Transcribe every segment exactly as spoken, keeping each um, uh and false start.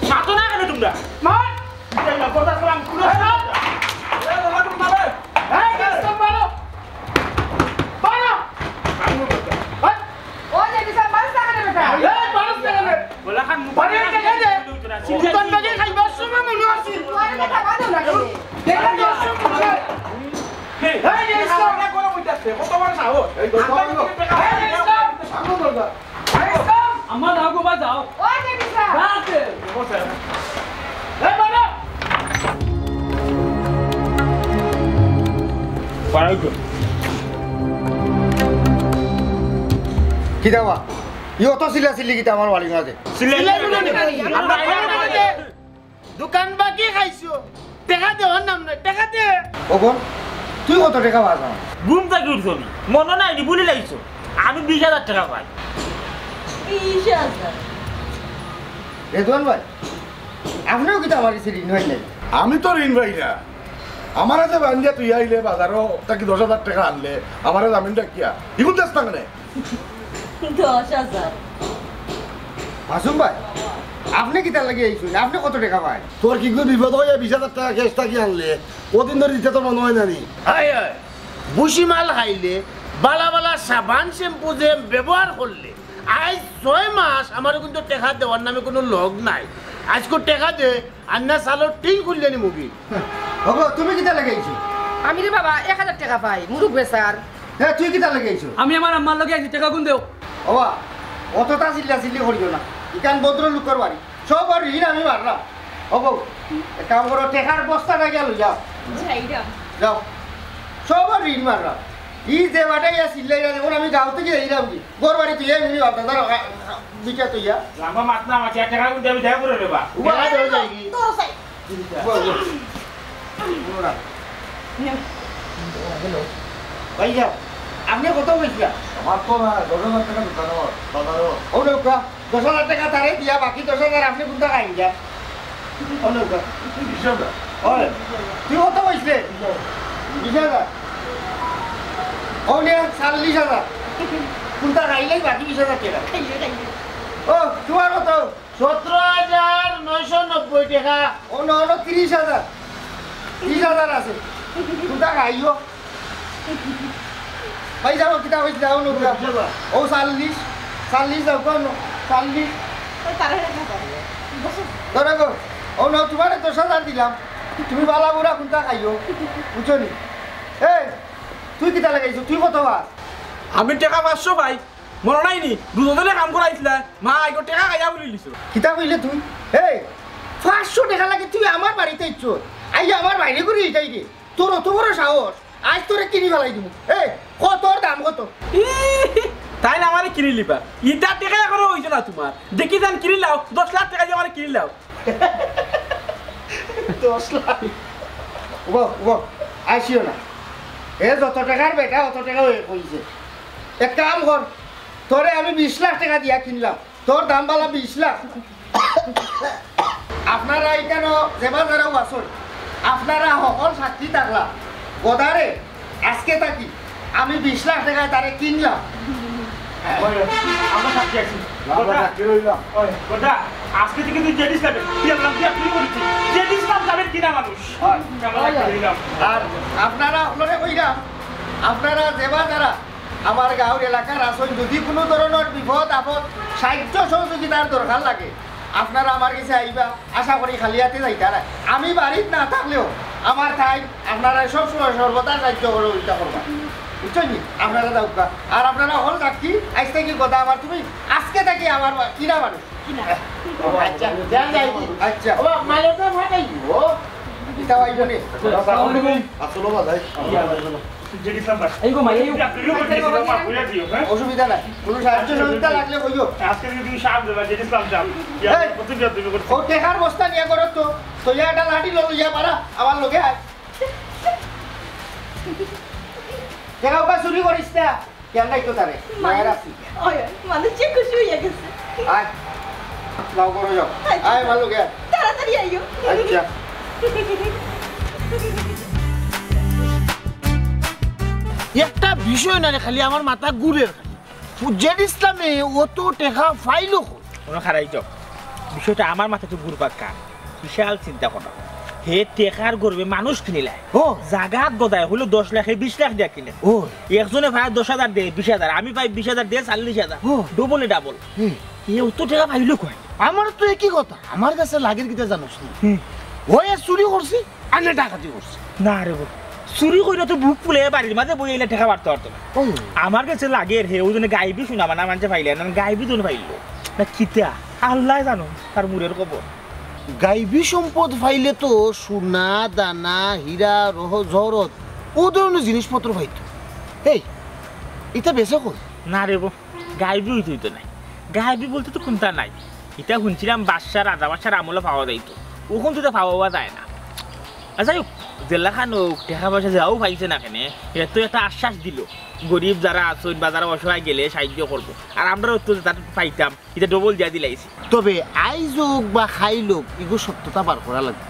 মাতো না কেনে তুমরা? মার! এই না, কথা শোনাম, কোনো এই, মার! এই, বাবা, তুমি মারো! এই, এই, মারো! মারো! মারো! ওই যে বিশাল মানুষ লাগানো বেটা। এই মানুষ লাগানো। বলা খান মুখ বাড়ি থেকে দে। উত্তর ভাগে খাইবার সময় মনে আছে। আরে বেটা, বাঁধো না কেনে? দেখে দর্শক মনে হয়। এই, এই, এই, ইসলাম। কত বড় সাহস? এই, দরজা ভাঙো। এই, ইসলাম। ভাঙো দরজা। এই, ইসলাম। আমার দাও গো, বাঁচাও। ওই যে বিশাল। বাঁচে। এই, বাবা। কিতা বা? ই অত চিল্লাচিল্লি কিতা আমার বাড়ির মাঝে? চিল্লাচিল্লি চিল্লাচিল্লি কিতা? কিতা? আমরা খাইলাম না। দোকান বাকি খাইছো, টেকা দেওয়ার নাম নাই, টেকা দে। ও বোন, তুই কত টেকা পাস আমার? ঘুম থাকি উঠছো নি? মনো নাই নি, ভুলি লাইছো? আমি বিশ হাজার টেকা পাই। বিশ হাজার? রেদওয়ান ভাই, আপনেও কিতা আমার কাছে ঋণ পাইন নাই? আমি তো ঋণ পাই না। আমার হাতে বান্ধিয়া তুই আইলে বাজারো থাকি দশ হাজার টেকা আনলে, আমারে জামিন রাখিয়া, ইগুন দেস না কেনে? দশ হাজার। মাসুম ভাই, আপনে কিতার লাগি আইছইন? আপনে কত টেকা পাইন? তোর কিগু বিপদ অইয়া বিশ হাজার টেকা cash থাকি আনলে, অদিন ধরি দিতে তোর মনো অয় না নি? হায় হায়, ভুসি মাল খাইলে, বালা বালা সাবান শ্যাম্পু যে ব্যবহার করলে, আইজ ছয় মাস আমার কিন্তু টেকা দেওয়ার নামে কুনু লগ নাই। আইজকু টেকা দে, আর না চালর টিন খুলিয়া নিমুগি। ওগো, তুমি কিতার লাগি আইছো? আমি রে বাবা এক হাজার টেকা পাই, মুরগ বেচার। এ, তুই কিতার লাগি আইছো? আমি আমার আম্মার লগে আইছি, টেকা গুন দেও। ওবা, অতটা চিল্লাচিল্লি করিও না। ইখান ভদ্র লোকর বাড়ি। সবর ঋণ আমি মাররাম। ওগো, এক কাম করো, টেকার বস্তাটা গিয়া লইয়া যাও। যাও। সবর ঋণ মাররাম। ই যে বাটাইয়া চিল্লাইরা, যেমন আমি গাঁও থাকি আইরাম কি? ঘর বাড়ি তুই এমনি বাপ দাদার, আ, আ, বিটা তুইয়া। লাম্বা মাত না মাতিয়া টেকা গুন দেবি, দেখা করে রে বা। উবা, দেখা দেওয়া যায় কি? তোর সাই। উবা, উবা। উবা। হ্যালো। ভাইয়া, আপনে কত কইছিলা? আমার তো না, দশ হাজার টেকা দোকানো, বাজারো। ও নৌকা, দশ হাজার টেকা তারে দিয়া, বাকি দশ হাজার আপনে কুনটা খাইন যা? ও নৌকা। বিশ হাজার। ওই, তুই কত কইছিলে? বিশ হাজার। ও নিয়া চল্লিশ হাজার। কুনটা খাইলাই বাকি বিশ হাজার টেকা? খাইলে, খাইলে। ও, তুমার কত? সতেরো হাজার নয়শো নব্বই টেকা। ও না, ও না, ত্রিশ হাজার। ত্রিশ হাজার আছে। কুনটা খাইও? ভাই যাও, কিতা কইছিলা? ও নৌকা। ও চল্লিশ, চল্লিশ যাও, কোন? চল্লিশ। ওই তারা রেখা পাবে। ধরো গো, ও না, তুমারে দশ হাজার দিলাম। তুমি বালা বুরা কুনটা খাইও? বুঝছো নি? এই, তুই কিতা লাগাইছো? তুই কত পাস? আমি টেকা পাঁচশো পাই। মনো নাই নি? দুজনে কাম করাইছিলা। মা, আইগো টেকা খাইয়া বলি লিছো। কিতা কইলে তুই? এই, পাঁচশো টেকা লাগে তুই আমার বাড়িত আইছো। আইয়া আমার বাইরে ঘুরি এটাই রে। তোর অত বড় সাহস, আইজ তোরে কিনি ফালাই দিমু। এই, কত, তোর দাম কত? ই, তাইন আমারে কিনি লিবা। ইতা টেকা এখনো অইছে না তুমার। দেখি যান কিনি লাও, দশ লাখ টেকা দিয়া আমারে কিনি লাও। দশ লাখ? উবা, উবা, আইসিও না। এ যত টেকার বেটা, অত টেকা অইছে। এক কাম কর, তোরে আমি বিশ লাখ টেকা দিয়া কিনলাম। তোর দাম বালা বিশ লাখ। আপনারা ইখানো যে বাজারেও আছইন, আপনারা হকল সাক্ষী থাকলা। গদারে আজকে থাকি আমি বিশ লাখ টেকায় তারে কিনলাম। ওই, আমরা সাক্ষী আছি। আমরা সাক্ষী রইলাম। ওই, গদা, আজকে থাকি তুই জেড ইসলামে, তুই আল্লাহ দিয়া তুই বলছিস, জেড ইসলাম যাবে কিনা মানুষ? হয়। আমরা সাক্ষী রইলাম। আর আপনারা আপনারা কইরা, আপনারা যে বাজারা আমার গাঁওর এলাকার আছইন, যদি কুনু ধরনর বিপদ আপদ, সাহায্য সহযোগিতার দরকার লাগে, আপনারা আমার গেছে আইবা, আশা করি খালি হাতে যাইতা না। আমি বাড়িত না থাকলেও আমার ঠাই আপনারা সব সময় সর্বদা সাহায্য সহযোগিতা করবা, বুঝছইন নি? আপনারা যাউক্কা। আর আপনারা হকল সাক্ষী, আইজ থাকি কথা আমার তুমি, আজকে থাকি আমার বা-, কিনা মানুষ। কিনা। আচ্ছা, যান যাই কি? আচ্ছা। ও, মালটা ফাটাই, ও। কিতা ভাই বনে? আসসালামু আলাইকুম। আসসালামু আলাইকুম। জেড ইসলাম ভাই। এই গো, মাই, এই গো। আপনি রিপোর্ট দিয়েছিলাম, মাফ করে দিও, হ্যাঁ? অসুবিধা নাই, কুনু সাহায্য সহযোগিতা লাগলে কইও। আজকে যদি তুমি সাহায্য দেবা, জেড ইসলাম সাহেব। এই, প্রতিনিয়ত তুমি করছো। ও টেকার বস্তা নিয়া করো তো, তো ইয়া একটা লাঠি লও, ইয়া পারা, আমার লগে আয়। টেকা উকা চুরি করিস না। খেয়াল রাখো তারে, মায়ের আছি। ওই, ওই, মানুষ যে খুশি হইয়া গেছে। আয়, যাও, ঘরো যাও। আচ্ছা। আয়, ভালো গে। তাড়াতাড়ি আইও। আচ্ছা। একটা বিষয় না রে, খালি আমার মাথা ঘুরের খালি। জেড ইসলামে অত টেকা পাইলো কই? মনো খারাই যাও, বিষয়টা আমার মাথাত ঘুরপাক খায়। বিশাল চিন্তা করা। হে টেকার গর্বে মানুষ কিনিলায়। ও। জাগাত গদায় অইলো দশ লাখ, হে বিশ লাখ দিয়া কিনে। ও। একজনে পায় দশ হাজার দে, বিশ হাজার, আমি পাই বিশ হাজার দে, চল্লিশ হাজার। ও। ডবলে ডাবল। হুম। হে অত টেকা পাইলো কই? আমার তো একই কথা, আমার গেছে লাগের কিতা জানোস নি? হুম। অয় চুরি করছি, আর না ডাকাতি করছি। না রে বা, চুরি কইরা তো বুক ফুলে বাড়ির মাঝে বই আইলে টেকা বাড়তে পারতো না। ও। আমার গেছে লাগের হে, অউ জন্য গাইবি শুনা মানে মানষে পাইলে না, গাইবি জন পাইলো। না কিতা, আল্লায় জানো তার মুরের খবর। গাইবি সম্পদ পাইলে তো সোনা, দানা, হীরা, রহ-, জহরত, অউ ধরনের জিনিসপত্র পাইতো। এই, ইতা বেচা কই? না রে বা, গাইবি অইতো অইতো নায়। গাইবি বলতে তো কুন্তা নাই। ইতা হুনছিলাম বাদশা, রাজা বাদশার আমলো পাওয়া যাইতো। অখন তো ইতা পাওয়া যায় না। আর যাই হোক, যেলাখান হোক, টেকা পয়সা যেও পাইছে না কেনে, হে তো একটা আশ্বাস দিলো। গরিব যারা আছইন বা যারা অসহায় গেলে সাহায্য করবো। আর আমরাও তো যেতা পাইতাম, ইতা ডবল দিয়া দিলাইছি। তবে আইজ হোক বা কাইল হোক, ইগু সত্যতা বার করা লাগবো।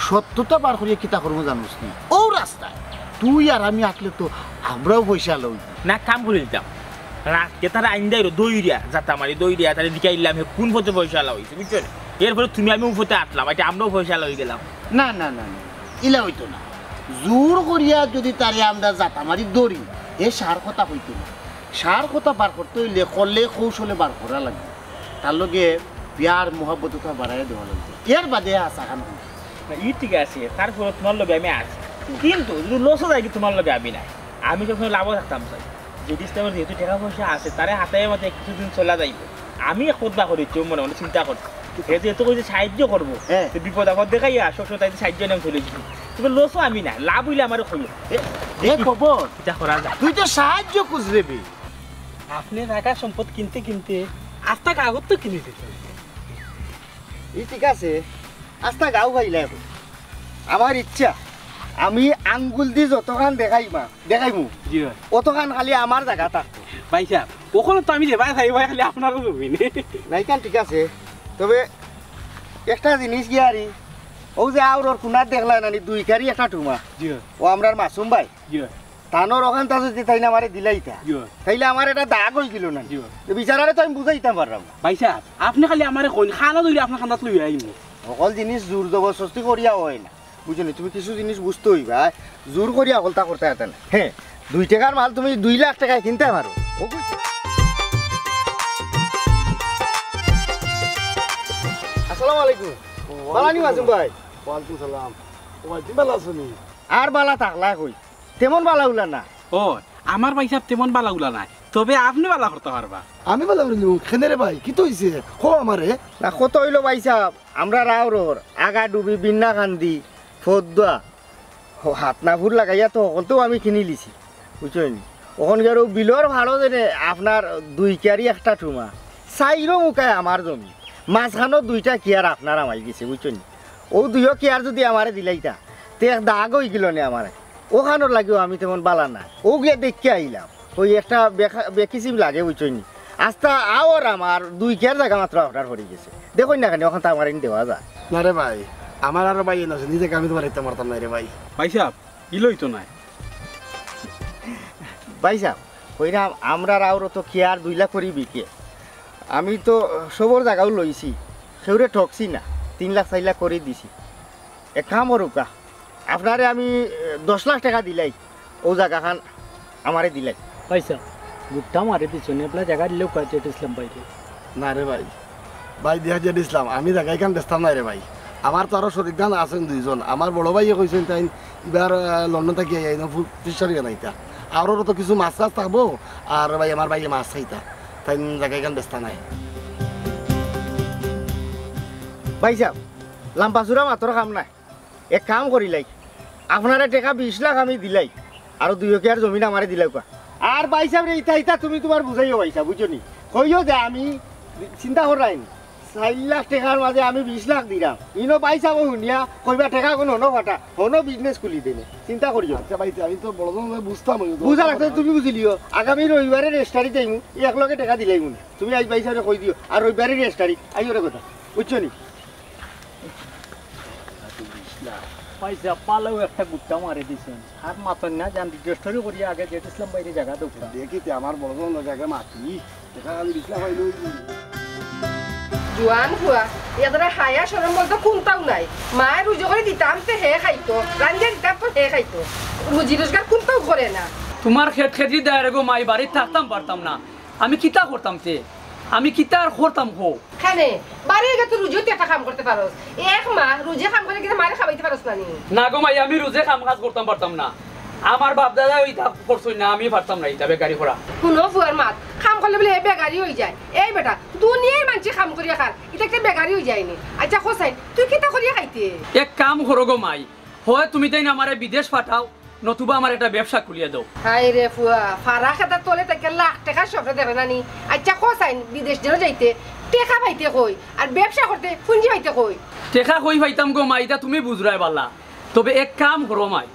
সত্যতা বার করিয়া কিতা করমু জানোস নি? অউ রাস্তায় তুই আর আমি আটলে তো আমরাও পয়সাআলা অইমু। না, কাম করি দিতাম। রাইত কে তারে আইন্দাইরো দৌড়িয়া, জাতা মারি দৌড়িয়া, তারে জিকাইলাম, হে কুন পথে পয়সাআলা অইছে, বুঝছো নি? এরপরে তুমি আমি অউ পথে আটলাম, ইটা আমরাও পয়সাআলা অই গেলাম। না, না, না, না, ইলা অইতো না। জোর করিয়া যুদি তারে আমরা জাতা মারি ধরি, হে সার কথা কইতো না। সার কথা বার করতে অইলে কলে কৌশলে বার করা লাগবো। তার লগে পিয়ার মহব্বত ওটা বাড়াইয়া দেওয়া লাগবো। এর বাদে আশা খান করি। না, ই ঠিক আছে, তারপরে তুমার লগে আমি আছি। কিন্তু যুদি লসও যাই, কি তুমার লগে আমি নাই। আমি সবসময় লাভও থাকতাম চাই। জেডি ইসলামর যেহেতু টেকা পয়সা আছে, তারে হাতাইয়া মাতাইয়া কিছুদিন চলা যাইবো। আমি এক পথ বার করি, মনে মনে চিন্তা করি। হে যেহেতু কইছে সাহায্য করবো, হ্যাঁ। তো বিপদ আপদ দেখাইয়া সবসময় তাইতে সাহায্য নিয়া আমি চলে যাই। তবে লসও আমি নাই, লাভ অইলে আমারে কইও। এ, এ খবর? ইটা করা যায়। তুই তো সাহায্য খুজরে বে। আপনে জাগা সম্পদ কিনতে কিনতে আস্তা গাঁও তো কিনি দিছইন। ই ঠিক আছে, আস্তা গাঁও পাইলা অখন। আমার ইচ্ছা, আমি আঙ্গুল দি যতখান দেখাইমা, দেখাইমু, জি অয়। অতখান খালি আমার জাগা থাকতো। ভাইসাব, অখন তো আমি যেবায় চাই ভাই, খালি আপনারও জমিন। না, ইখান ঠিক আছে, তবে একটা জিনিস গিয়ারি, অউ যে আওরর কুনাত দেখলায় নানি, দুই কারি একটা ঠুমা। জি অয়। অউ আমরার মাসুম ভাই। জি অয়। তানর অখানতা যুদি তাইন আমারে দিলাইতা, জি অয়। তাইলে আমার এটা দাগ অইগেলো না। জি অয়। তো বিচারারে তো আমি বুঝাইতাম পারলাম না। ভাইসাব, আপনে খালি আমারে কইন, খানো ধরি আপনার কান্দাত লইয়া আইমু। হকল জিনিস জোর জবরদস্তি করিয়া অয় না, বুঝছো নি? তুমি কিছু জিনিস বুঝতে অইবা, জোর করিয়া হকলতা করতে পারতা না। হে, দুই টেকার মাল তুমি দুই লাখ টেকায় কিনতে পারো। ও বুঝছো? আসসালামু আলাইকুম। বালা নি মাসুম ভাই? ওয়ালাইকুম সালাম। ও ভাই, তুমি বালা আছো নি? আর বালা থাকলা কই? তেমন বালা উলা না। ও, আমার ভাইসাব তেমন বালা উলা নায়, তবে আপনে বালা করতা পারবা। আমি বালা করি নিমু, কেনে রে ভাই, কিতা অইছে? কও আমারে। না, কথা অইলো ভাইসাব, আমরার আওরর আগাডুবি, বিন্নাকান্দি, ফদ্দা, হ-, হাতনাপুর লাগাইয়া তো হকলতাউ আমি কিনিলিছি, বুঝছো নি? অখন গিয়া অউ বিলর ফাড়ো যেনে আপনার দুই কিয়ারি একটা ঠুমা, চাইরো মুখায় আমার জমি, মাঝখানো দুইটা কিয়ার আপনার আমাই গেছে, বুঝছো নি? অউ দুইও কিয়ার যুদি আমারে দিলাইতা, তে এক দাগ অইগেলো নে আমার। অখানর লাগিও আমি তেমন বালা না। অউ গিয়া দেখিয়া আইলাম। অউ একটা বেকা-, বেকিসিম লাগে, বুঝছো নি? আস্তা আওর আমার দুই কিয়ার জাগা মাত্র আপনার পড়ি গেছে। দেখইন না কেনে, অখানতা আমারে দেওয়া যায়। না রে ভাই, আমার আরো ভাইয়াইন আছে, নিজে আমি তুমারে দিতাম পারতাম নায় রে ভাই। ভাইসাব, ইলা অইতো নায়। ভাইসাব, কইরাম, আমরার আওরো তো কিয়ার দুই লাখ করি বিকে। আমি তো সবর জাগাউ লইছি, কেউরে ঠকছি না, তিন লাখ চাইর লাখ করি দিছি। এক কাম করউক্কা, আপনারে আমি, এ, দশ লাখ টেকা দিলাই, অউ জাগাখান আমারে দিলাই। ভাইসাব, গুট্টা মারি দিছইন, আপনার জাগা দিলেও কয় জেড ইসলাম ভাইরে। না রে ভাই, ভাই দিয়া জেড ইসলাম, আমি জাগাখান বেচতাম নায় রে ভাই। আমার তো আরো শরিকখান আছইন দুইজন, আমার বড় ভাইয়ে কইছইন তাইন ইবার, আহ, লন্ডন থাকি আইয়া আইন ফু-, ফিশারি বানাইতা। আরো তো কিছু মাছ টাছ থাকবো, আর ভাই আমার ভাইয়ে মাছ খাইতা, তাইন জাগাখান বেচতা নায়। ভাইসাব, লাম্বা চুড়া মাতর কাম নায়। এক কাম করিলাই, আপনারে টেকা বিশ লাখ আমি দিলাই, আরো দুইও কিয়ার জমিন আমারে দিলাউক্কা। আর ভাইসাবরে ইতা ইতা তুমি তুমার বুঝাইও ভাইসাব, বুঝছো নি? কইও যে আমি চিন্তা কররায় নি, চাইর লাখ টেকার মাঝে আমি বিশ লাখ দিরাম। ইনো ভাইসাবও হুনিয়া কইবা টেকা কুনু হনো ফাটা, হনো বিজনেস খুলি দেনে। চিন্তা করিও না। আচ্ছা ভাই, আমি তো বড় জন বুঝতাম, আমি তো বুঝা লাগতো, তুমি বুঝিলিও। আগামী রবিবারে রেজিস্টারি যাইমু, একলগে টেকা দিলাইমু নে। তুমি আইজ ভাইসাবরে কই দিও, আর রবিবারে রেজিস্টারি, আইও রে কথা, বুঝছো নি? ভাইসাব, ভালাউ একটা গুট্টা মারি দিছইন। আর মাতইন না, যান রেজিস্টারি করি আগে জেড ইসলাম ভাইরে জাগা দেউক্কা। দেখি তে আমার বড় জন লগে আগে মাতি, টেকা খালি বিশ লাখ পাইলে অইবো। জোয়ান ফুয়া, এরা হায়া শরম বলতে কুনটাও নাই। মায় রুজি করি দিতাম তে হে খাইতো, রান্ধিয়া দিতাম তো হে খাইতো। রুজি রোজগার কুনটাও করে না। তুমার খেত খেতি দায় রে গো মাই, বাড়িত থাকতাম পারতাম না। আমি কিতা করতাম তে? আমি কিতা আর করতাম কও? কেনে, বাড়ির গেছে তো রুজিও তে একটা কাম করতে পারস। এক মা রুজি কাম করে কিনা মারে খাবাইতে পারস না নি? না গো মাই, আমি রুজি কাম কাজ করতাম পারতাম না। আমার বাপ দাদায় ইতা করছইন না, আমি পারতাম না ইতা বেগারি করা। হুনো ফুয়ার মাত, কাম করলে বুলে হে বেগারি অইযায়। এই বেটা, দুনিয়ার মানষে কাম করিয়া খার, ইতা একটা বেগারি অইযায়নি। আইচ্ছা কছাইন, তুই কিতা করিয়া খাইতে? এক কাম করো গো মাই, হয় তুমি তাইন আমারে বিদেশ পাঠাও, নতুবা আমার একটা ব্যবসা খুলিয়া দেও। হায় রে ফুয়া, ফারা খেতার তলে থাকি লাখ টেকার স্বপ্ন দেখরে না নি। আইচ্ছা কছাইন, বিদেশ যেন যাইতে, টেকা পাইতে কই, আর ব্যবসা করতে পুঞ্জি পাইতে কই? টেকা কই পাইতাম গো মাই, ইতা তুমি বুঝরায় বালা। তবে এক কাম করো মাই,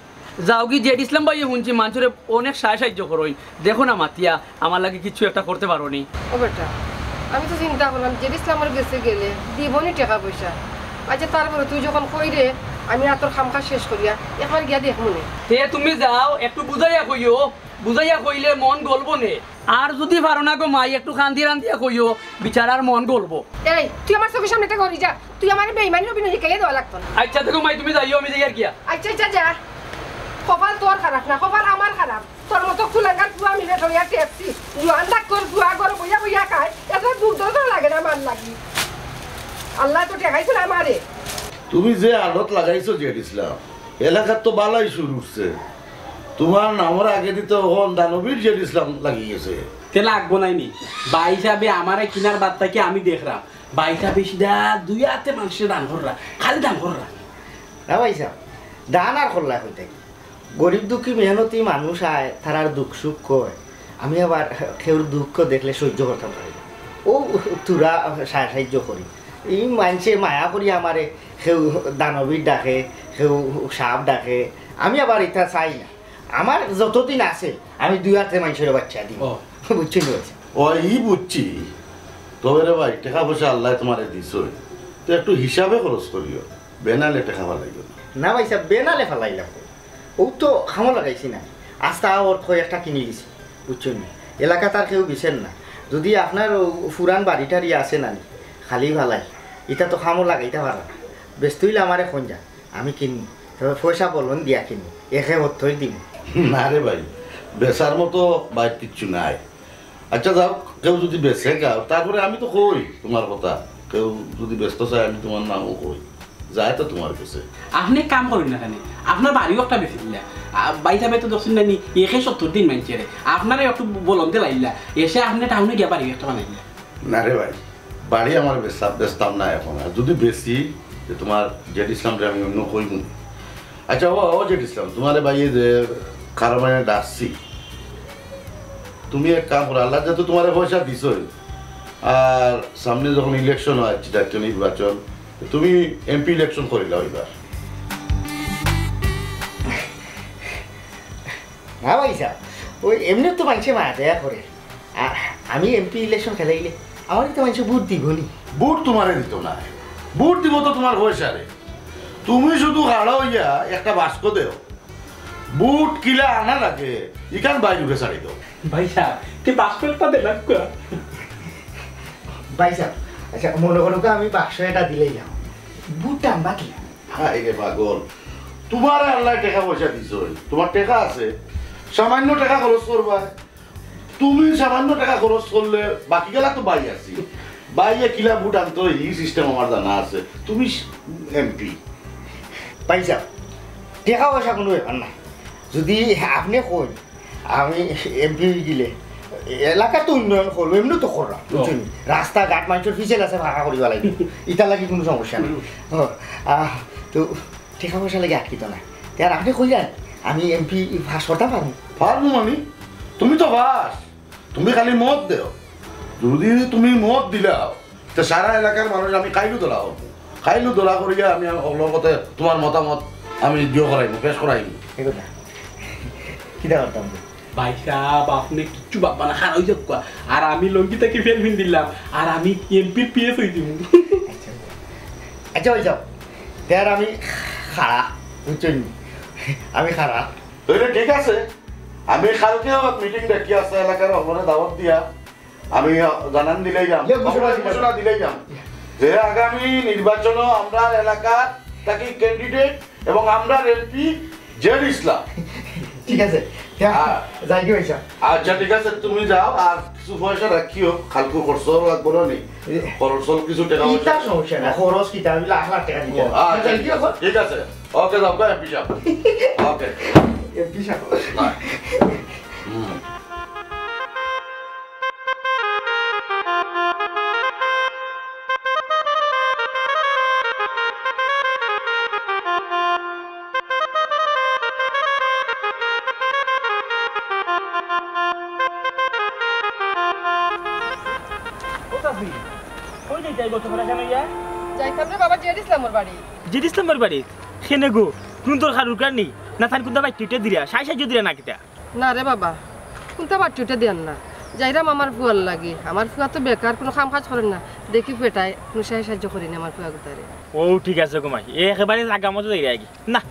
যাওগি জেড ইসলাম ভাইয়ে হুনছি মানষরে অনেক সাহায্য সাহায্য করইন, দেখো না মাতিয়া আমার লাগি কিছু একটা করতে পারো নি। ও বেটা, আমি তো চিন্তা করলাম জেড ইসলামর গেছে গেলে দিবনি টেকা পয়সা। আইচ্ছা, তারপরে তুই যখন কইরে, আমি আর তোর কাম কাজ শেষ করিয়া একবার গিয়া দেখমুনি। তে তুমি যাও, একটু বুঝাইয়া কইও, বুঝাইয়া কইলে মন গলবো নে। আর যুদি পারো না গো মাই, একটু কান্দি রান্দিয়া কইও, বেচারার মন গলবো। এই, তুই আমার চোখের সামনে থাকি হরি যা, তুই আমারে বেইমানি অভিনয় শিখাইয়া দেওয়া লাগতো না। আইচ্ছা দেখো মাই, তুমি যাইও, আমি যাই আর গিয়া। আইচ্ছা, আইচ্ছা, যা। কপাল তোর খারাপ না, কপাল আমার খারাপ। তোর মতো কুলাঙ্গার ফুয়া আমি বেটরিয়া টেপছি। জোয়ান ডাক্তার ফুয়া ঘরে বইয়া বইয়া খায়, এত দুর্দর্দ লাগে না মার লাগি। আল্লায় তো ঠেকাইছে না আমারে। তুমি যে আড়ত লাগাইছো জেড ইসলাম, এলাকাত তো বালাই সুর উঠছে। তুমার নামর আগেদি তো অখন দানবীর জেড ইসলাম লাগি গেছে। তে লাগবো নায় নি? ভাইসাবে আমারে কিনার বাদ থাকি আমি দেখরাম। ভাইসাবে সিধা দুই আতে মানষরে দান কররা, খালি দান কররা। না ভাইসাব, দান আর করলা কই থাকি? গরিব দুঃখী মেহনতি মানুষ আয়, তারার দুঃখ সুখ কয়। আমি আবার কেউর দুঃখ দেখলে সহ্য করতাম পারি না। অউ থুড়া সাহায্য করি। ই মানষে মায়া করি আমারে, কেউ দানবীর ডাকে, কেউ সাপ ডাকে। আমি আবার ইতা চাই না। আমার যতদিন আছে, আমি দুই আতে মানষরে বাচ্চা দিমু। ও। বুঝছো নি ভাইসাব? ও, ই বুঝছি। তবে রে ভাই, টেকা পয়সা আল্লায় তুমারে দিছইন, তো একটু হিসাবে খরচ করিও, বেনালে টেকা ফালাইও না। না ভাইসাব, বেনালে ফালাইলাম কই? অউ তো কামো লাগাইছি না, আস্তা অউ কয় একটা কিনি দিছি, বুঝছো নি? এলাকাত আর কেউ বেচের না। যুদি আপনার অউ পুরান বাড়ি টাড়ি আছে না নি, খালি ফালাই, ইতা তো কামো লাগাইতা পাররা না। বেচতে অইলে আমারে কইন যা, আমি কিনমু, তবে পয়সা বলন দিয়া কিনমু, একে হত্তই দিমু। না রে ভাই, বেচার মতো বাইর কিচ্ছু নাই। আইচ্ছা যাও, কেউ যুদি বেচে গাও, তারপরে আমি তো কই তুমার কথা, কেউ যুদি বেচতো চায় আমি তুমার নামও কই, যায় তো তুমার গেছে। আপনে কাম করইন না কেনে, আপনার বাড়িও একটা বেচি দিলা। আ, ভাইসাবে তো দেখছইন না নি, একে সত্তর দিন মানষরে, আপনারে একটু বলন দিলাইলা, এসে আপনে টাউনে গিয়া বাড়ি একটা বানাইলা। না রে ভাই, বাড়ি আমার বেচা-, বেচতাম না অখন। আর যুদি বেচি, তে তুমার জেড ইসলামরে আমি অইন্য কইমু। আইচ্ছা, ও, ও জেড ইসলাম, তুমারে ভাইয়ে যে কারবারে ডাকছি, তুমি এক কাম করো, আল্লায় যেহেতু তুমারে পয়সা দিছইন, আর সামনে যখন ইলেকশন অয়, জাতীয় নির্বাচন, তুমি এমপি ইলেকশন করিলাও অইবার। না ভাইসাব, অউ এমনে তো মানষে মায়া দয়া করে। আর আমি এমপি ইলেকশন খেলাইলে আমারে তো মানষে ভোট দিবো নি। ভোট তুমারে দিতো নায়, ভোট দিবো তো তুমার পয়সারে। তুমি শুধু খাড়া অইয়া একটা বাক্স দেও, ভোট কিলা আনা লাগে, ইখান ভাইর উপরে ছাড়ি দেও। ভাইসাব, তে বাক্স একটা দিলাম কই? ভাইসাব, আইচ্ছা, মনো করো আমি বাক্স এটা দিলাইলাম, ভোট আনবা কিলা? হায় রে পাগল, তুমারে আল্লায় টেকা পয়সা দিছইন, তুমার টেকা আছে, সামাইন্য টেকা খরচ করবায়। তুমি সামাইন্য টেকা খরচ করলে বাকি গেলা তো ভাই আছি। ভাইয়ে কিলা ভোট আনতো, ই সিস্টেম আমার জানা আছে। তুমি এমপি। ভাইসাব, টেকা পয়সা কুনু ব্যাপার নায়। যুদি আপনে কইন, আমি এমপি অইগেলে এলাকাত তো উন্নয়ন করমু, এমনে তো কররাম, বুঝছইন নি? রাস্তা ঘাট মানষর ফিছেল আছে, ফাকা করিবা লাগবো, ইতার লাগি কুনু সমস্যা নাই। হুম। ও, আহ, তো টেকা পয়সা লাগি আটকিতো নায়। তে আর আপনে কইরা, আমি এমপি পাস করতাম পারমু? পারমু মানে? তুমি তো পাস, তুমি খালি মত দেও। যুদি তুমি মত দিলাও, তে সারা এলাকার মানুষ আমি কাইলু দলা করমু। কাইলু দলা করিয়া আমি হকলর কথা তুমার মতামত আমি দিও করাইমু, পেশ করাইমু। এ কথা। কিতা করতাম? ভাইসাব, আপনে কিচ্ছু ভাববা না, খাড়া অই যাউক্কা। আর আমি লুঙ্গি থাকি ফেল ফিন্দিলাম, আর আমি এমপির পিএস অই দিমু। আইচ্ছা। আইচ্ছা, অই যাও। তে আর আমি খাড়া, বুঝছইন নি? আমি খাড়া। তাইলে ঠিক আছে, আমি কাইলকে মিটিং ডাকিয়া আস্তা এলাকার হকলরে দাওয়াত দিয়া আমি জানান দিলাইলাম, ইয়ে, ঘোষণা, ঘোষণা দিলাইলাম। যে আগামী নির্বাচনও আমরার এলাকার থাকি ক্যান্ডিডেট এবং আমরার এমপি জেড ইসলাম। ঠিক আছে, যাই কি হইছে? আচ্ছা, ঠিক আছে, তুমি যাও, আর কিছু পয়সা রাখিও, কালকু খরচ লাগবো না নি? খরচ কিছু টাকা পয়সা। সমস্যা না, খরচ কিতা, আমি লাখ লাখ টাকা দিতে পারবো। আচ্ছা, যাই কি ঠিক আছে, ঠিক আছে। ওকে, যাও, এমপি সাহেব। ওকে। এমপি সাহেব। হুম। ও চাচি, কই যাইতায় গো তোমরা কেন ইয়া? যাইতাম রে বাবা, জেড ইসলামর বাড়ি। জেড ইসলামর বাড়ি? কেনে গো? কুন দরকার উরকার নি? না তান কুনতা বাইট্টা দিরা, সাই সাহায্য দিরা না কিতা? না রে বাবা, কুনতা বাইট্টা দিয়ার না। যাইরাম আমার ফুয়ার লাগি। আমার ফুয়া তো বেকার, কুনু কাম কাজ করের না। দেখি বেটায় কুনু সাই সাহায্য করি না আমার ফুয়া গুতারে। ও ঠিক আছে গো মাই, একেবারে জাগা মতো যাইরায়গি। না,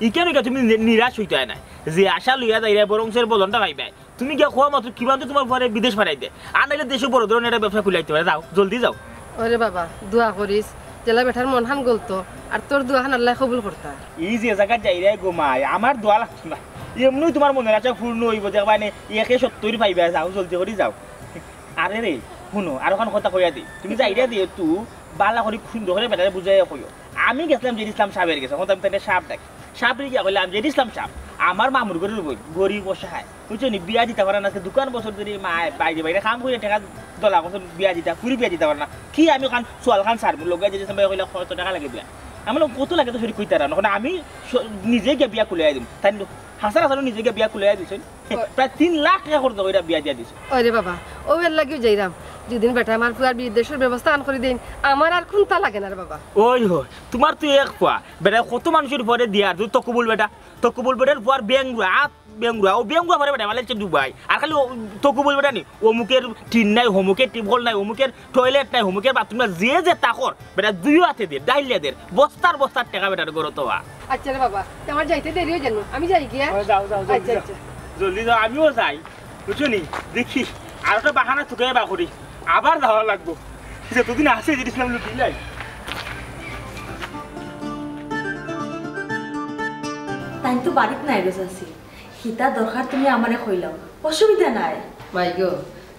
ইখান অইগা তুমি নি-, নিরাশ অইতায় নায়। যে আশা লইয়া যাইরায় বরং এর বদলটা পাইবায়। তুমি গিয়া কওয়া মাত্র কিবা তো তুমার ফুয়ারে বিদেশ পাঠাই দে। আর নাইলে দেশো বড় ধরনের একটা ব্যবসা খুলাইতে পারে। যাও, জলদি যাও। ওরে বাবা, দোয়া করিস, যেলা বেটার মনখান গলতো, আর তোর দোয়াখান আল্লায় কবুল করতা। ই যে জাগাত যাইরায় গো মাই, আমার দোয়া লাগতো না। এমনেউ তুমার মনের আশা পূর্ণ অইবো, দেখবায় নে, একে সত্তইর পাইবায়, যাও, জলদি করি যাও। আরে রে, হুনো, আর অখান কথা কইয়া দেই। তুমি যাইরায় যেহেতু, বালা করি সুন্দর করি বেটারে বুঝাইয়া কইও। আমি গেছলাম জেড ইসলাম সাবর গেছে, অখন তো আমি তাইলে সাব ডাকি। সাবরে গিয়া কইলাম, "জেড ইসলাম সাব, আমার মামুর ঘরর বইন, গরিব অসহায়, বুঝছো নি, বিয়া দিতা পারে না, আজকে দুকান বছর ধরি মায় বাইরে বাইরে কাম করি টেকা দলা করছে, বিয়া দিতা, ফুরি বিয়া দিতা পারে না। কি আমি অখান সোয়ালখান সারমু?" লগে জেড ইসলাম ভাইয়ে কইলা, "কত টেকা লাগে বিয়া?" আমি কইলাম, "কত লাগে তো শরিক কইতারা না, অখন আমি স-, নিজে গিয়া বিয়া খুলাইয়া দিমু।" তাইন হাছা হাছা নিজে গিয়া বিয়া খুলাইয়া দিছইন। প্রায় তিন লাখ টেকা খরচ করিয়া বিয়া দিয়া দিছে। ওরে বাবা, অউ এর লাগিউ যাইরাম। যুদি বেটায় আমার ফুয়ার বিদেশর ব্যবস্থা আন করি দেইন, আমার আর কুনতা লাগে না রে বাবা। ওই হো, তুমার তো এক ফুয়া, বেটায় কত মানুষর ফুয়ারে দিয়ার, তুই তকবুল বেটা, তকবুল বেটার ফুয়ার বেংগুয়া, আত বেংগুয়া, অউ বেংগুয়া ফুয়ারে বেটায় ফালাইছে দুবাই। আর খালি অউ তকবুল বেটা নি, অমুকের টিন নাই, হমুকের টিবকল নাই, অমুকের টয়লেট নাই, হমুকের বাথরুম নাই, যে যেতা কর, বেটা দুইও আতে দের, ডাইল্লা দের, বস্তার বস্তার টেকা বেটার ঘরো থোয়া। আচ্ছা রে বাবা, তে আমার যাইতে দেরি অই যাইবো, আমি যাই গিয়া। ও, যাও, যাও, জলদি আচ্ছা, যাও। আচ্ছা। জলদি যাও, আমিও যাই, বুঝছো নি? দেখি, আর একটা বাহানা তুকাইয়া বার করি, আবার যাওয়া লাগবো। যতদিন আছে, জেড ইসলাম লুটিলাই। তাইন তো বাড়িত নাই রে চাচি। কিতা দরকার তুমি আমারে কইলাও, অসুবিধা নাই। মাই গো,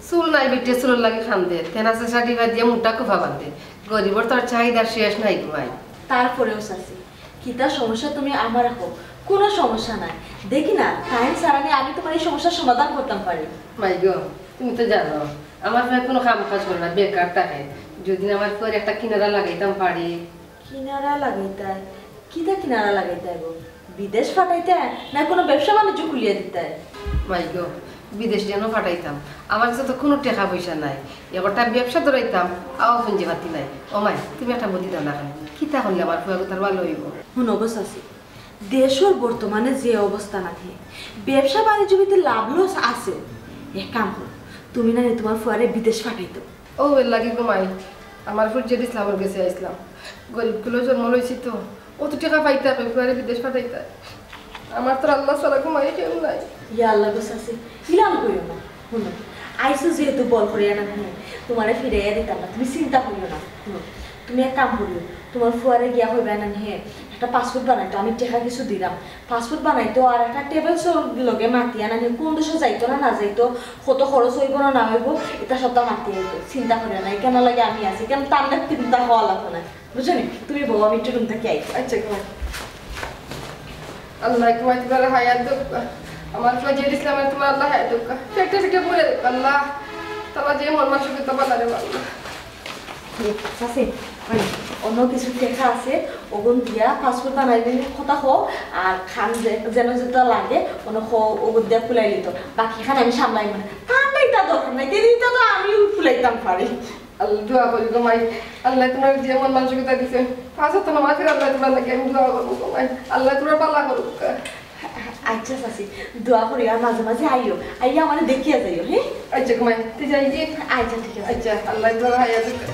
চুল নাই বেটিয়ে চুলর লাগি কান্দে, তেনা চেঁচা ডিবা দিয়া মুটা কুফা বান্ধে। গরিবর তো আর চাহিদার শেষ নাই গো মাই। তারপরেও চাচি, কিতা সমস্যা তুমি আমারে কও, কুনু সমস্যা নাই। দেখি না, তাইন ছাড়া নি আমি তুমার ই সমস্যার সমাধান করতাম পারি। মাই গো, তুমি তো জানো, আমার ফুয়ায় কুনু কাম কাজ করে না, বেকার থাকে। যুদি আমার ফুয়ার একটা কিনারা লাগাইতাম পারি। কিনারা লাগাইতায়? কিতা কিনারা লাগাইতায় গো? বিদেশ ফাটাইতায় না কুনু ব্যবসা বাণিজ্য খুলিয়া দিতায়? মাই গো, বিদেশ যেন ফাটাইতাম, আমার কাছে তো কুনু টেকা পয়সা নাই। একটা ব্যবসা ধরাইতাম, আও পুঞ্জিপাতি নাই। ও মাই, তুমি একটা বুদ্ধি দেও না কেনে? কিতা করলে আমার ফুয়া গুতার ভালা অইবো? হুনো গো চাচি, দেশর বর্তমানে যে অবস্থা নানি, ব্যবসা বাণিজ্য ভিতরে লাভ লস আছে। এক কাম করো, তুমি নানি তুমার ফুয়ারে বিদেশ ফাটাই দেও। অউ এর লাগি গো মাই, আমার ফুয়ার জেড ইসলামর গেছে আইছলাম। গরিব কুলো জন্ম লইছি তো, অত টেকা পাইতায় কই ফুয়ারে বিদেশ ফাটাইতায়? আমার তো আল্লাহ ছাড়া গো মাই কেউ নাই। ইয়া আল্লাহ গো চাচি, ইলান কইও না। হুনো, আইছো যেহেতু বল করিয়া নানি, তুমারে ফিরাইয়া দিতাম না, তুমি চিন্তা করিও না। হুনো, তুমি এক কাম করিও, তুমার ফুয়ারে গিয়া কইবায় নানি, একটা পাসপোর্ট বানাইতো, আমি টেকা কিছু দিরাম। পাসপোর্ট বানাইতো আর একটা ট্রাভেলসর লগে মাতিয়া নানি, কুন দেশো যাইতো না না যাইতো, কত খরচ অইবো না না অইবো, ইতা সবতা মাতিয়া আইতো। চিন্তা করিও না, ইখানর লাগি আমি আছি, কেনে তানরে চিন্তা করা লাগতো না, বুঝছো নি? তুমি বও, আমি একটু রুম থাকি আই। আচ্ছা, ঘুমাও। আল্লাহ, তোমার তোমার হায়াত দেউক্কা। আমার ফুয়া জেড ইসলামরে তোমার আল্লাহ হায়াত দেউক্কা। ফেটে ফেটে মরে দেউক্কা, আল্লাহ। তারা যে মন মানসিকতা বানারে, আল্লাহ। চাচি, ওই অন্য কিছু টেকা আছে, অগুন দিয়া পাসপোর্ট বানাইবার কথা কও, আর খান যে-, যেন যেতা লাগে, অনো কও, অগুন দিয়া খুলাইলিতো। বাকিখান আমি সামলাইমু নে। তার না ইতা দরকার নাই, তে ইতা তো আমিও খুলাইতাম পারি। আল্লাহ, দোয়া করি গো মাই, আল্লাহ তোমার যে মন মানসিকতা দিছে, পাঁচ ওয়াক্ত নামাজের আল্লাহ তোমার লাগি আমি দোয়া করবো গো মাই, আল্লাহ তোমার ভালা করুক। আচ্ছা চাচি, দোয়া করি আর মাঝে মাঝে আইও, আইয়া আমারে দেখিয়া যাইও, হ্যাঁ? আচ্ছা গো মাই, তুই যাই গিয়া। আচ্ছা, ঠিক আছে। আচ্ছা, আল্লাহ তোমার হায়াত। আচ্ছা।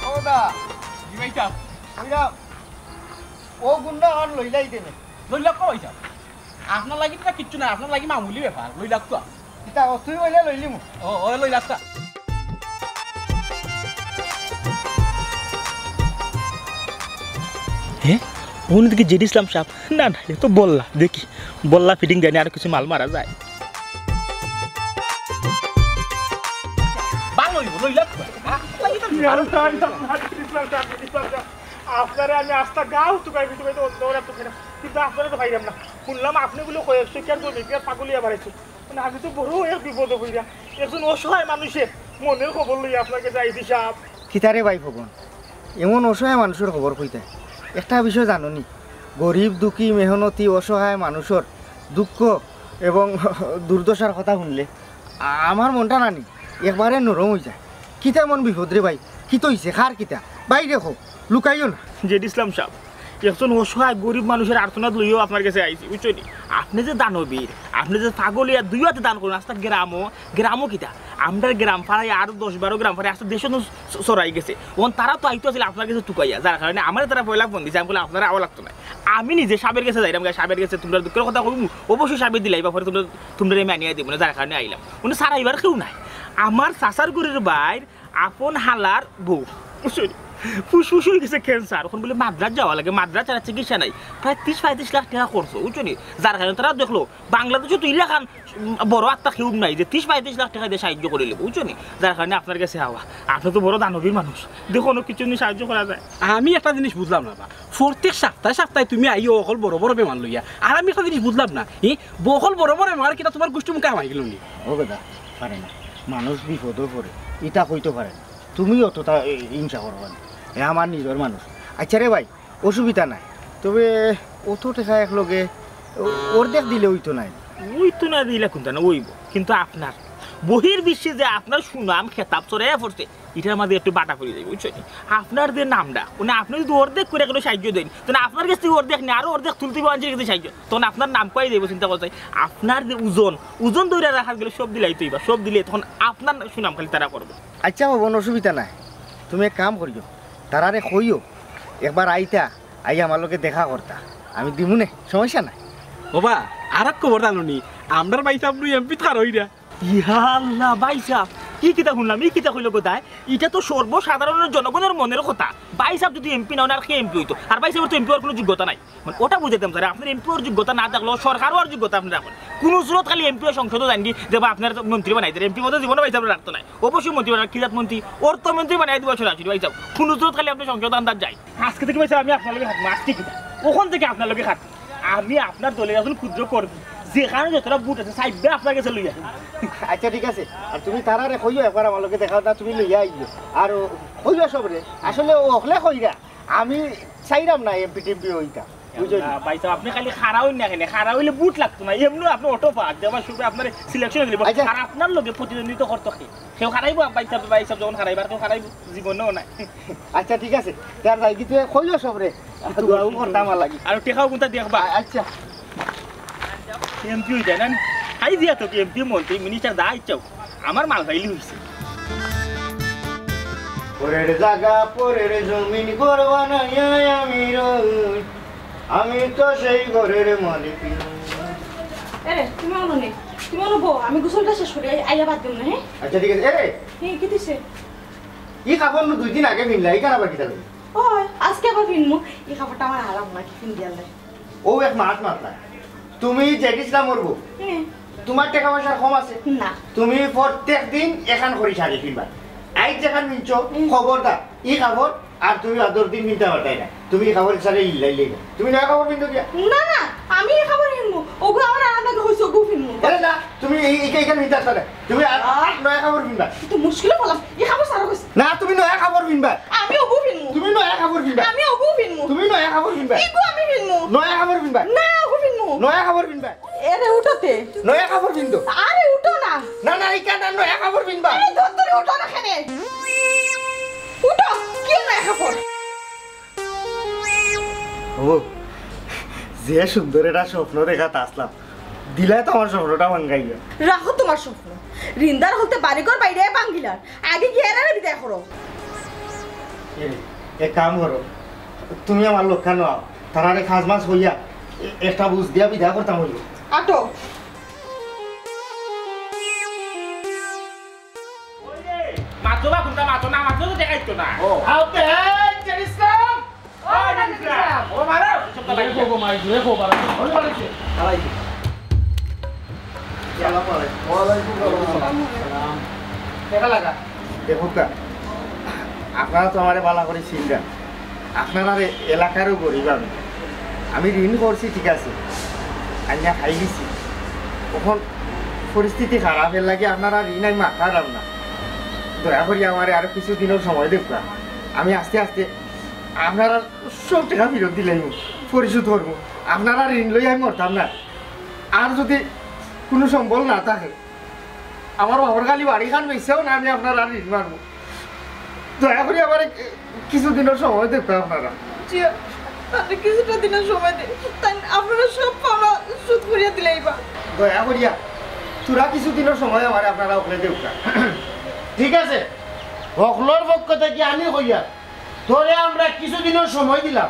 ও দা, জি ভাই সাহেব, ওই দা। ও গুন্ডা আর লইলাই দেনে। লইলাউক্কা ভাইসাব। আপনার লাগি তো কিচ্ছু নাই, আপনার লাগি মামুলি ব্যাপার। লইলাউক্কা। কিতা কস, তুই কইলে লইলিমু। ও, ও লইলাউক্কা। হে? অনো দেখি জেডি ইসলাম সাব। না, না, এ তো বল্লা। দেখি, বল্লা ফিটিং দেয়নি, আর কিছু মাল মারা যায়। ভালা অইবো, লইলাউক্কা। হ্যাঁ? আপনারে আমি আস্তা গাউ তুকাইমু, তুকাইমু অন্ধ করিয়া তুকাইমু। কিন্তু আপনারে তো পাইলাম না। হুনলাম আপনে বুলে কয়েকশো কিয়ার জমি কিয়ার পাগল অইয়া বাড়াইছইন। মানে আমি তো বড় এক বিপদো পড়িয়া। একজন অসহায় মানুষর মনর খবর লইয়া আপনার গেছে আইছি সাব। কিতারে ভাই ফবন, এমন অসহায় মানুষর খবর কইতায়? একটা বিষয় জানো নি? গরিব, দুঃখী, মেহনতি, অসহায় মানুষর দুঃখ এবং দুর্দশার কথা হুনলে আমার মনটা নানি একবারে নরম অইযায়। কিতা এমন বিপদ রে ভাই? কিতা অইছে? কার কিতা? বাইরে কও, লুকাইও না। জেডি ইসলাম সাব, একজন অসহায় গরিব মানুষর আর্তনাদ লইয়াউ আপনার গেছে আইছি, বুঝছো নি? আপনে যে দানবীর, আপনে যে পাগল অইয়া দুইও আতে দান করইন, আস্তা গ্রামো, গ্রামো কিতা? আমরার গ্রাম ফাড়াইয়া আরো দশ বারো গ্রাম ফাড়াইয়া আস্তা দেশো নু ছ-, ছড়াই গেছে। অখন তারা তো আইতো আছিল আপনার গেছে তুকাইয়া, যার কারণে আমারে তারা পয়লা ফোন দিছে। আমি কইলাম, "আপনারে আওয়া লাগতো নায়।" আমি নিজে সাবর গেছে যাইরাম গিয়া, সাবর গেছে তুমরার দুঃখর কথা কইমু, অবশ্যই সাবে দিলাইবা, পরে তুমরা, তুমরারে আমি আনিয়া দিমু না, যার কারণে আইলাম। অনো সারা আইবার কেউ নাই। আমার চাচার ঘরর বাইর আপন হালার বউ, বুঝছো নি? ফুসফুস অই গেছে ক্যান্সার, অখন বুলে মাদ্রাজ যাওয়া লাগে, মাদ্রাজ ছাড়া চিকিৎসা নাই। প্রায় ত্রিশ পঁয়ত্রিশ লাখ টেকা খরচ, বুঝছো নি? যার কারণে তারা দেখলো, বাংলাদেশো তো ইলাখান বড় আত্মা কেউ নাই যে ত্রিশ পঁয়ত্রিশ লাখ টেকা দিয়া সাহায্য করিলিবো, বুঝছো নি? যার কারণে আপনার গেছে আওয়া। আপনে তো বড় দানবীর মানুষ, দেখো অনো কিছু নি সাহায্য করা যায়। আমি একটা জিনিস বুঝলাম না বা, প্রত্যেক সাপ্তায় সাপ্তায় তুমি আইও অকল বড় বড় বেমার লইয়া, আর আমি একটা জিনিস বুঝলাম না, ই বকল বড় বড় বেমার কিতা তুমার গুষ্টি মুখে হামাই গেলো নি? ও বেটা, পারে না, মানুষ বিপদো পড়ে, ইতা কইতো পারে না। তুমি অতটা, এ, হিংসা করো কেনে? এ আমার নিজর মানুষ। আচ্ছা রে ভাই, অসুবিধা নাই, তবে অত টেকা একলগে অ-, অর্ধেক দিলে অইতো নায়? অইতো না দিলে কুনতা না অইবো, কিন্তু আপনার বহির্বিশ্বে যে আপনার সুনাম খেতাব ছড়াইয়া পড়ছে, ইটার মাঝে একটু বাটা পড়ি যাইবো, বুঝছো নি? আপনার যে নামটা, মানে আপনে যদি অর্ধেক করিয়া কেউ সাহায্য দেইন, তাইলে আপনার গেছ থাকি অর্ধেক নিয়া আরো অর্ধেক তুলতে অইবো মানষর গেছে সাহায্য, তখন আপনার নাম কই যাইবো, চিন্তা করো চাই। আপনার যে ওজন, ওজন ধরিয়া রাখাত গেলে সব দিলাইতো অইবা, সব দিলে তখন আপনার সুনাম খালি তারা করবো। আচ্ছা বাবা, কুনু অসুবিধা নাই, তুমি এক কাম করিও, তারারে কইও একবার আইতা, আইয়া আমার লগে দেখা করতা, আমি দিমুনে, সমস্যা নাই। ওবা, আরক খবর জানো নি? আমরার ভাইসাব নু এমপি থার অইরা। ইয়া আল্লাহ, ভাইসাব, ই কিতা হুনলাম, ই কিতা কইলো গো তাই? ইটা তো সর্বসাধারণ জনগণর মনর কথা। ভাইসাব যদি এমপি না অইন, আর কে এমপি অইতো? আর ভাইসাবর তো এমপি অওয়ার কুনু যোগ্যতা নাই। মানে, ওটা বুঝাইতাম স্যার, আপনার এমপি অওয়ার যোগ্যতা না থাকলেও সরকার অওয়ার যোগ্যতা আপনার রাখইন। কুনু সুরত খালি এমপি অওয়া সংসদো যাইন গি, যে বা আপনারে তো মন্ত্রী বানাই দের, এমপি পদো জীবনও ভাইসাবরে রাখতো নায়। অবশ্যই মন্ত্রী বানাই, কিজাত মন্ত্রী, অর্থমন্ত্রী বানাই দিবা সরাসরি ভাইসাব। কুনু সুরত খালি আপনি সংসদ আন্দাজ যাই। আজকে থাকি ভাইসাব আমি আপনার লগে থাকমু, আজকে কিতা? অখন থাকি আপনার লগে থাকমু। আমি আপনার দলের একজন ক্ষুদ্র কর্মী, যেখানো যতটা ভোট আছে, সাইডটা আপনার গেছে লইয়া আইমু। আচ্ছা, ঠিক আছে। আর তুমি তারারে কইও একবার আমার লগে দেখা অইতা, তুমি লইয়া আইও। আর কইও সবরে, আসলে অকলে কইরা, আমি চাইরাম না এমপি টেমপি অইতা, বুঝছো নি? না, ভাইসাব, আপনি খালি খাড়া অইন না কেনে? খাড়া অইলে ভোট লাগতো না, এমনেউ আপনি অটো পাস, দেবার সুবে আপনার সিলেকশন অইলে। আচ্ছা। আর আপনার লগে প্রতিদ্বন্দ্বিতা করতো কে? কেউ খাড়াইবো, ভাইসাব, ভাইসাব যখন খাড়াইবার, কেউ খাড়াইবো? জীবনেও নাই। আচ্ছা, ঠিক আছে। তার যাই কি, তুই কইও সবরে। দোয়াও করতা আমার লাগি। আর টেকাও কুনতা দেখবা। আ-, আচ্ছা। এমপি অই যায় না? আই দিয়া তো এমপি, মন্ত্রী, মিনিস্টার যা ইচ্ছা অউক। আমার মাল পাইলে অইছে। পরের জাগা, পরের জমিন, ঘর বানাইয়া আমি রই। আমি তো সেই ঘরের মালিক নই। এরে, তুমি অনো নি? তুমি অনো বও, আমি গোসলটা শেষ করি, আই-, আইয়া বাদ দিমু নে, হ্যাঁ? আচ্ছা, ঠিক আছে। এরে! হে, কিতা অইছে? ই কাপড় নু দুই দিন আগে ফিনলা, ইখান আবার কিতা লইলা? ওই, আজকে আবার ফিনমু। ই কাপড়টা আমার আরাম লাগে, ফিন্দিয়ার লাগি। অউ এক মাত মাতলা। তুমি জেডি ইসলামর বউ। হুম। তুমার টেকা পয়সা কম আছে? না। তুমি প্রত্যেক দিন এখান করি শাড়ি ফিনবা। আইজ যেখান ফিনছো, হুম। খবরদার, ই কাপড় আর তুমি আর দশ দিন ফিনতা পারতায় না। তুমি ই কাপড় ইছারে ইল্লাই লইবা। তুমি নয়া কাপড় ফিন্দো গিয়া। না, না, আমি ই কাপড় ফিনমু। অগু আমার আরাম লাগে কইছি, অগু ফিনমু। আরে না, তুমি এই, এই, এইখান ফিনতা পারতায় না। তুমি আর, আর নয়া কাপড় ফিনবা। তো মুশকিলে পড়লাম। ই কাপড় ছাড়ো কইছি। না, তুমি নয়া কাপড় ফিনবা। আমি অগু ফিনমু। তুমি নয়া কাপড় ফিনবা। আমি অগু ফিনমু। তুমি নয়া কাপড় ফিনবা। ইগু আমি ফিনমু। নয়া কাপড় ফিনবা। না, অগু ফিনমু। নয়া কাপড় ফিনবা। এরে উঠো তে। নয়া কাপড় ফিন্দো। আরে উঠো না। না, না, ইখান আর নয়া কাপড় ফিনবা। আরে ধর ধরে উঠো না কেনে। উঠো, কি নয়া কাপড়? ও, যে সুন্দর একটা স্বপ্ন দেখাত আছলাম, দিলায় তো আমার স্বপ্নটা ভাঙ্গাইয়া। রাখো তুমার স্বপ্ন। রিন্দার হলতে বাড়িঘর বাইরে ভাঙ্গিলার। আগে গিয়া এরারে বিদায় করো। এ, এক কাম করো, তুমি আমার লগে নু আও, তারারে খাজমাজ কইয়া এ-, একটা বুঝ দিয়া বিদায় করতাম অইবো। আটো। মাতো বা কুনটা মাতো না, মাতো তো দেখাইতো না। ও। আবে, এই, জেরিস খান। ওই জেরিস খান। ও মারো, সব কথা জুরে কও গো মাই, জুরে কও বাবা। ওই বাড়িতে। আলাই। আসসালামু আলাইকুম। ওয়ালাইকুম আসসালাম। দেখা লাগা। দেখুক্কা, আপনারা তো আমারে বালা করি চিনরা। আপনারার এ-, এলাকারও গরিব আমি। আমি ঋণ করছি, ঠিক আছে, আইনা খাই দিছি। অখন পরিস্থিতি খারাপ, এর লাগি আপনারার ঋণ আমি মারতাম পারলাম না। দয়া করি আমারে আরো কিছু দিনর সময় দেউক্কা। আমি আস্তে আস্তে আপনারার সব টেকা ফিরত দিলাইমু, পরিশোধ করমু। আপনারার ঋণ লই আমি মরতাম না। আর যুদি কুনু সম্বল না থাকে, আমার বাবার খালি বাড়িখান বেচিয়াও না আমি আপনারার ঋণ মারমু। দয়া করি আমারে কিছু দিনর সময় দেউক্কা আপনারা। জি, তাইলে কিছুটা দিনর সময় দেন, তাইন আপনারার সব পাওনা শোধ করিয়া দিলাইবা। দয়া করিয়া থুড়া কিছু দিনর সময় আমারে আপনারা অকলে দেউক্কা। ঠিক আছে, হকলর পক্ষ থাকি আমি কইয়ার, তোরে আমরা কিছু দিনর সময় দিলাম,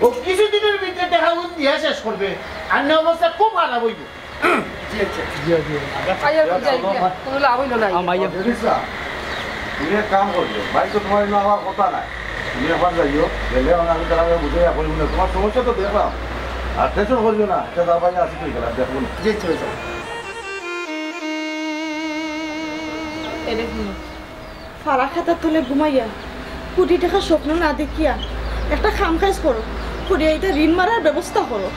অউ কিছু দিনর ভিতরে টেকাগুন দিয়া শেষ করবে, আর না অবস্থা খুব খারাপ অইবো। জি, আচ্ছা। জি, জি। আইয়া, আইয়া, আইয়া, কুনু লাভ অইলো না। আ, মাইয়া। জেরিস খান, তুমি এক কাম করিও, ভাই তো তুমার ইনো আমার কথা নাই, তুমি একবার যাইও, গেলে মানে আমি তারারে বুঝাইয়া কইমু না, তুমার সমস্যা তো দেখলাম, আর tension করিও না, ইটা তার ভাই আছি তো ইখানো, দেখমু নে। জি, আচ্ছা, আচ্ছা। এরে হুনো, ফাড়া খেতর তলে ঘুমাইয়া কুটি টেকার স্বপ্ন না দেখিয়া একটা কাম কাজ করো, করিয়া ইটা ঋণ মারার ব্যবস্থা করো।